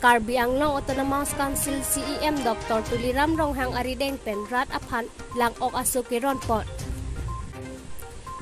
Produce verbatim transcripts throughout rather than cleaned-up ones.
Karbi Anglong Autonomous Council C E M Doctor Tuliram Ronghang arideng pen rat aphan lang-ok aso keron pon.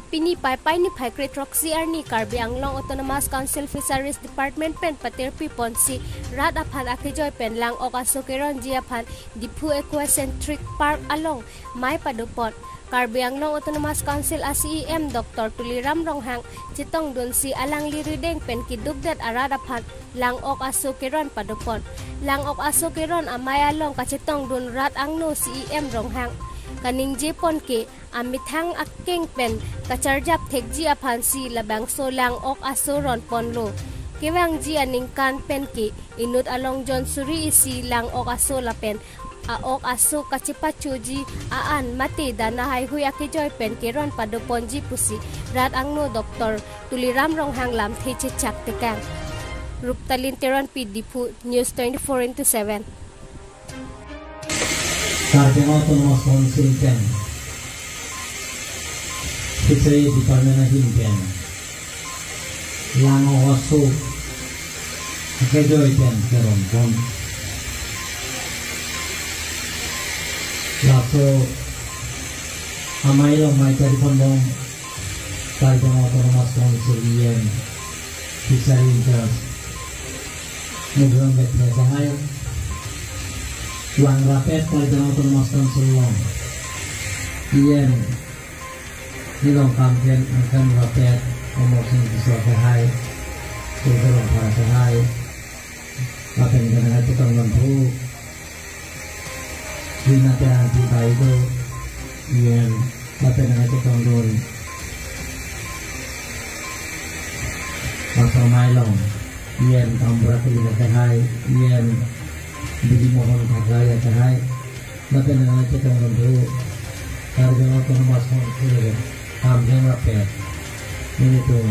Pini Paipai niphai kre throksi arni Karbi Anglong Autonomous Council Fisheries Department pen patirpi ponsi rat aphan akejoi pen lang-ok aso keronji aphan Diphu Aquacentric Park along mei padopon. Karbi Anglong Autonomous Council a C E M Doctor Tuliram Ronghang chetongdunsi alangli rideng pen kedukdet arat aphan lang-ok aso keron padopon. Lang-ok aso keron amei along kachetongdun rat angno C E M Ronghang kaningje pon ke amethang akeng pen kacharjap thekji aphansi labangso lang-ok aso ron ponlo. Kevangji aningkan pen ke inut along jon suri isi lang-ok aso lapen a-ok aso kachepachoji a-an mate dana haihui akejoi pen keron padoponji pusi rat angno Doctor Tuliram Ronghang lamthe chechak tekang. Ruptalin Teronpi, Diphu, News twenty-four into seven. Karbi Anglong Autonomous Council pen Fishery Department ahin pen lang-ok aso akejoi pen keron pon. Laso amei along mei padopon bom Karbi Anglong Autonomous Council E M Fishery in-charge Mudurong Bethia akehai, Langrapet Karbi Anglong Autonomous Council along E M Nilong Kamken, angkan rapet, Omor Sing Tisso akehai, Sulke Rongphar akehai, lapen ke nangchetongdun thu Rina Terangpi Baideo, E M, lapen nangchetongdun laso amei along E M Tambura Teron akehai, E M Bili Mohan Khaklai akehai, lapen nangchetongdun thu Karbi Anglong Autonomous Council Kamjong rapet, nelitum,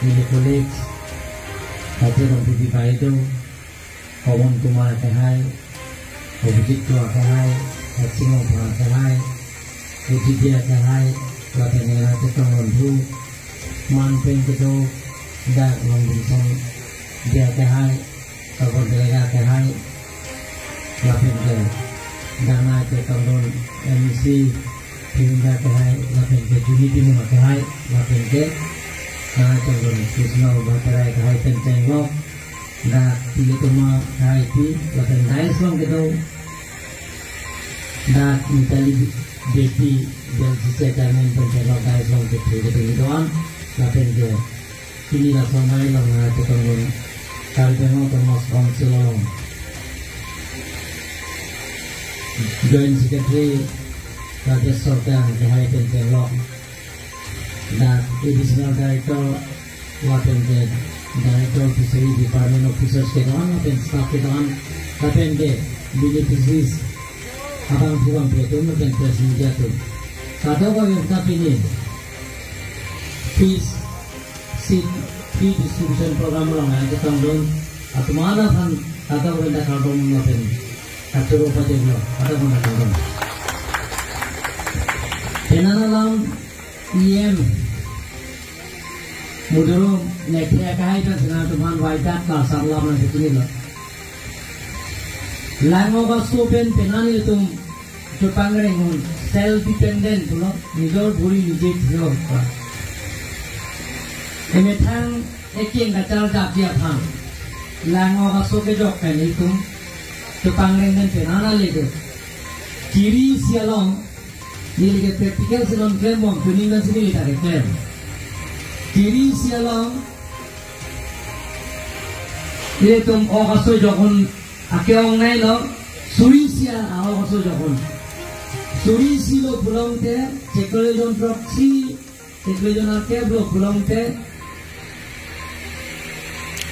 neli colleagues, Hajirong Bibi Baideo, Pawan Kumar akehai, Abhijit Kro akehai, Harsing Rongphar akehai, Ujidi akehai, lapen nangchetongdun thu, man pen kedo, dak Longdingson Bey akehai, Sabon Delega akehai, lapen ke dak nangchetongdun M E C Phirinda akehai, lapen ke Juni Timung akehai, lapen ke nangchetongdun Krishna Upatyaya akehai pen chenglok, dak Tilotoma akehai pi, lapen dais along kedo, dak Mitali Beypi, B L C C chairman pen chenglok dais along kethe kedo kedo-an, lapen ke pini laso amei along nangchetongdun Karbi Anglong Autonomous Council along Joint Secretary Rajesh Sorkar akehai pen chenglok, dak Additional Director, lapen ke Director Fishery Department officers kedo-an, lapen staff kedo-an, lapen ke beneficiaries abangphu bangphi atum, lapen press media atum. Kadokave ta pini fish seed free distribution program along nangchetongdun atum aphan kadokave ta kardom lapen kachoro pajirlo, kadokave ta kardom. Penan alam E M Mudurong Bethia akehai pen si nangtum aphan vaidat la sarlam nangkechinilo. Lang-ok aso pen penan ilitum chepangrenghun, self dependent pulo, nijor bhuri nije thio. Emethang ekeng kacharjapji aphan lang-ok aso kejok pen ilitum chepangreng pen penan ale ke. Chiri isi along, neli ke practical si non klem bom, pini nang si neli ta keklem. Chiri isi along, ilitum ok aso jokdun ake-ong neilo, suri isi a-ok aso jokdun. Suri isi lo pulote, cheklo jon throksi, cheklo jon akep lo pulote,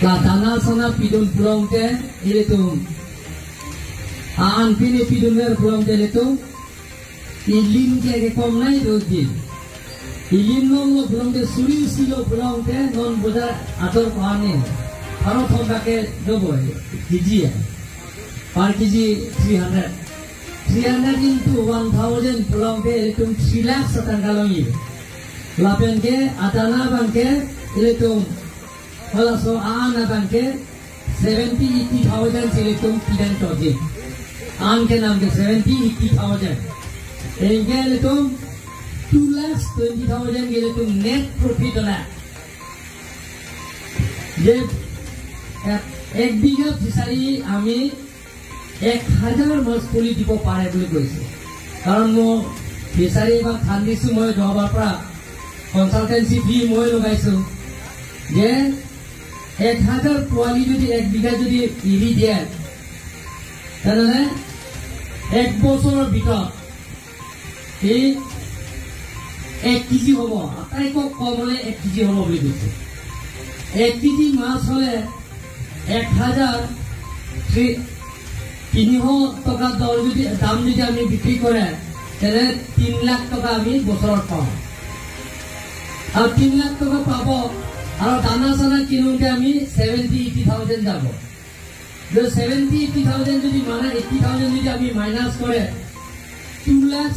la dana sana pidun pulote, ilitum, a-an pine pidunver pulote ilitum, ilin ke kekom nai doji. Ilin longlo pulote, suri isi lo pulote, non bojar ator pani, pharo thom ta ke doboi, K G ya. Per K G three hundred. Three hundred into one thousand pulote ilitum three lakhs atangka longji. Lapen ke adana abang ke ilitum, halaso a-an abang ke seventy eighty thousand si ilitum pidan choji. Anke namke seventy eighty thousand. Anke ilitum two lakhs twenty thousand ke ilitum net profit ola. Je ek, ek bigha fishery ami এক হাজাৰ মাছ পুলি দিব পাৰে বুলি কৈছে। কাৰণ মই ফিচাৰী বা খান্দিছো, মই যোৱাবাৰ পৰা কনচালটেঞ্চি ফি মই লগাইছো যে এক হাজাৰ পোৱালি যদি এক বিঘা যদি এৰি দিয়ে, তেনেহ'লে এক বছৰৰ ভিতৰত এই এক কেজি হ'ব, আটাইতকৈ কম হ'লে এক কেজি হ'ব বুলি কৈছে। এক কেজি মাছ হ'লে এক হাজাৰ ত্ৰি-, তিনিশ টকা দৰ যদি, দাম যদি আমি বিক্ৰী কৰে, তেনে তিনি লাখ টকা আমি বছৰত পাওঁ। আৰু তিনি লাখ টকা পাব, আৰু দানা চানা কিনোতে আমি ছেভেণ্টি এইটি থাউজেণ্ড যাব। যদি ছেভেণ্টি এইটি থাউজেণ্ড যদি মানে এইটি থাউজেণ্ড যদি আমি মাইনাছ কৰে, টু লাখ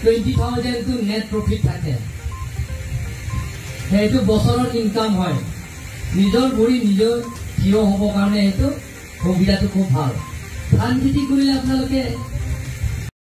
টুৱেণ্টি থাউজেণ্ডটো নেট প্ৰফিট থাকে। সেইটো বছৰৰ ইনকাম হয়। নিজৰ ভৰি নিজে থিয় হ'ব কাৰণে এইটো সুবিধাটো খুব ভাল। ধান খেতি কৰিলে আপোনালোকে